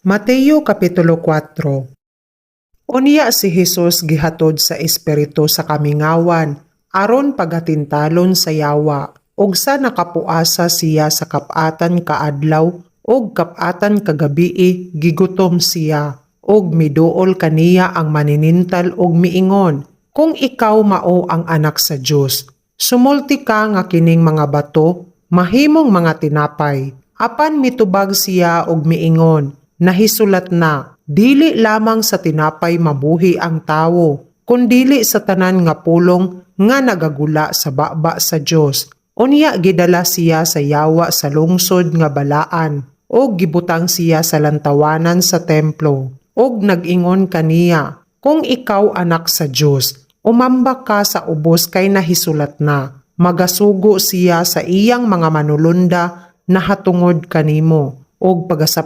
Mateo Kapitulo 4. Unya si Jesus gihatod sa Espiritu sa kamingawan aron pagatintalon sa yawa, ug sa nakapuasa siya sa kap-atan ka adlaw ug kap-atan ka gabii, gigutom siya. Ug miduol kaniya ang Maninintal ug miingon, "Kung ikaw mao ang Anak sa Dios, sumulti ka nga kining mga bato mahimong mga tinapay." Apan mitubag siya ug miingon, "Nahisulat na, dili lamang sa tinapay mabuhi ang tawo, kundili sa tanan nga pulong nga nagagula sa baba sa Dios." Unya gidala siya sa yawa sa lungsod nga balaan ug gibutang siya sa lantawanan sa templo ug nag-ingon kaniya, "Kung ikaw Anak sa Dios, umamba ka sa ubos kay nahisulat na, magasugo siya sa iyang mga manulunda nahatungod kanimo ug pagasap